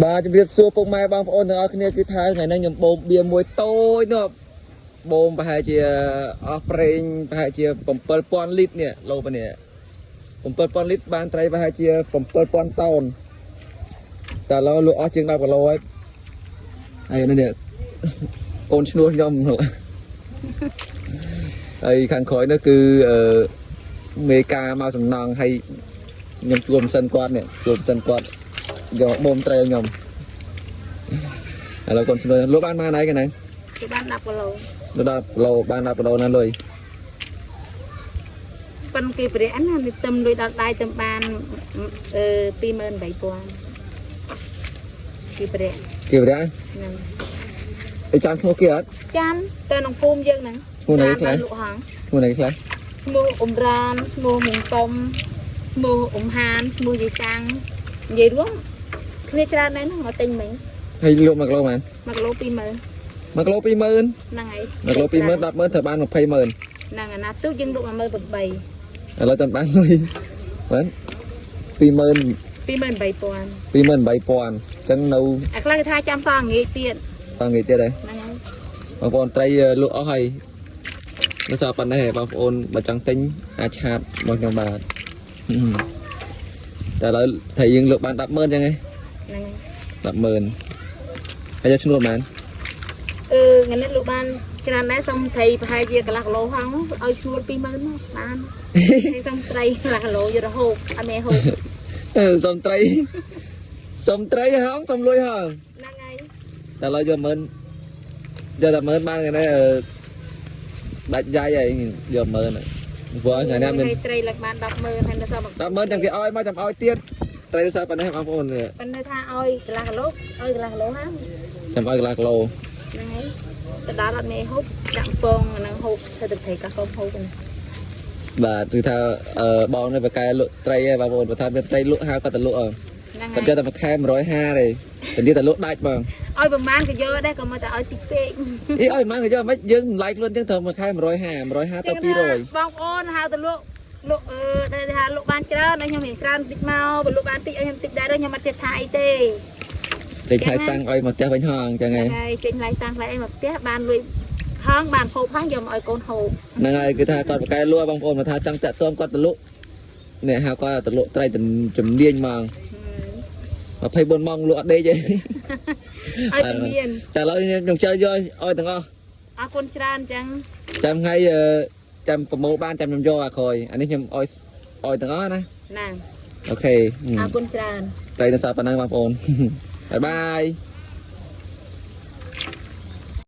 បាទជំរាបសួរពុកម៉ែបងប្អូនទាំងអស់គ្នាគឺថាថ្ងៃនេះខ្ញុំបូមបៀមួយតូចនោះបូមប្រហែលជាអស់ប្រេងប្រហែលជា7000លីត្រនេះលោបនេះ7000លីត្របានត្រីប្រហែលជា7000តោនតែឥឡូវលក់អស់ជាង10គីឡូហើយហើយនេះកូនឈ្នួលខ្ញុំហើយខាងក្រោយនោះគឺអឺមេការមកសំណងហើយខ្ញុំជួលម៉ាស៊ីនគាត់នេះជួលម៉ាស៊ីនគាត់យកបូមត្រីឲ្យខ្ញុំឥឡូវកូនឈ្នួលលក់បានប៉ុន្មានហើយកហ្នឹង គេបាន10គីឡូ លក់10គីឡូបាន10គីឡូណាលុយ ប៉ុនគេប្រយណានេះទឹមលុយដល់ដៃទឹមបានអឺ28000គេប្រយ គេប្រយ ហ្នឹង អីចាំឈ្មោះគេអត់ ចាំទៅក្នុងភូមិយើងហ្នឹង ឈ្មោះណីខ្លះ លក់ហង ឈ្មោះណីខ្លះ ឈ្មោះអ៊ំរានឈ្មោះមុងតុំឈ្មោះអ៊ំហានឈ្មោះយាយតាំងនិយាយរួមគ្នាច្រើនដែរហ្នឹងមកទិញមិញ ហើយលក់1គីឡូប៉ុន្ 1គីឡូ20000 មាន1គីឡូ20000 ហ្នឹងហើយ 1គីឡូ20000 100000ត្រូវបាន200,000 ហ្នឹងអាណាទូចយើងលក់18000 ឥឡូវតាមបានលុយបាន20000 28000 28000អញ្ចឹងនៅ អាខ្លះគេថាចាំសងងាយទៀត សងងាយទៀតហើយ ហ្នឹងហើយ បងប្អូនត្រីលក់អស់ហើយនៅសល់ប៉ុណ្ណេះឯងបងប្អូនបើចង់ទិញអាចឆាតមកខ្ញុំបាទតែឥឡូវត្រីយើងលក់បាន100000អញ្ចឹងឯង ហ្នឹងហើយ 100000ហើយយកឈ្នួលប៉ុន្មាន អឺថ្ងៃនេះលក់បានច្រើនដែរសុំត្រីប្រហែលជាកន្លះគីឡូហងឲ្យឈ្នួល20000មកបានហើយសុំត្រីកន្លះគីឡូយករហូបអត់មានហូប អឺសុំត្រីសុំត្រីហងសុំលុយហង ហ្នឹងហើយ តែឥឡូវយក10000យកតែ10000បានថ្ងៃនេះអឺដាច់យ៉ៃហើយយក10000ហើយព្រោះថ្ងៃនេះមាន ហើយត្រីឡើងបាន100000ហើយនៅសល់ 100000ចាំគេឲ្យមកចាំឲ្យទៀតត្រីសល់ប៉ុណ្ណេះបងប្អូននេះ ប៉ុន្តែថាឲ្យកន្លះគីឡូឲ្យកន្លះគីឡូហា ចាំឲ្យកន្លះគីឡូ ហ្នឹងហើយទៅដល់អត់មានហូបដាក់ពងហ្នឹងហូបធ្វើទឹកត្រីកាសហូបហ្នឹង បាទគឺថាអឺបងនៅបកែលក់ត្រីឯងបងប្អូនបើថាមានត្រីលក់ហៅគាត់ទៅលក់អើ ហ្នឹង គាត់យកតែមួយខែ150ទេតែនេះតែលក់ដាច់បង ហើយឲ្យប្រហែលក៏យកដែរក៏មកតែឲ្យតិចពេក អីឲ្យប៉ុន្មានក៏យកមិនយើងតម្លៃខ្លួនយើងត្រូវមួយខែ150 150ទៅ200 បងប្អូនហៅទៅលក់លក់អឺដែលថាលក់បានច្រើនឲ្យខ្ញុំរៀងច្រើនតិចមកបើលក់បានតិចឲ្យខ្ញុំតិចដែរខ្ញុំអត់ចេះថាអីទេ ចេញខែសាំងឲ្យមកផ្ទះវិញហងអញ្ចឹងឯង ហើយចេញថ្លៃសាំងថ្លៃអីមកផ្ទះបានលុយហងបានហូបហងយកមកឲ្យកូនហូប ហ្នឹងហើយគឺថាគាត់បកែលក់បងប្អូនបើថាចង់តាក់ទងគាត់ទៅលក់នេះហៅគាត់ទៅលក់ត្រីជំនាញហ្មង24ម៉ោងលក់អត់ដេកទេ ឲ្យតែមាន តែឥឡូវខ្ញុំចើយកឲ្យទាំងអស់ អរគុណច្រើនអញ្ចឹង ចាំថ្ងៃចាំប្រមូលបានចាំខ្ញុំយកអាក្រោយអានេះខ្ញុំឲ្យឲ្យទាំងអស់ណា ណា OK អរគុណច្រើន ត្រីនៅសល់ប៉ុណ្ណឹងបងប្អូន bye bye.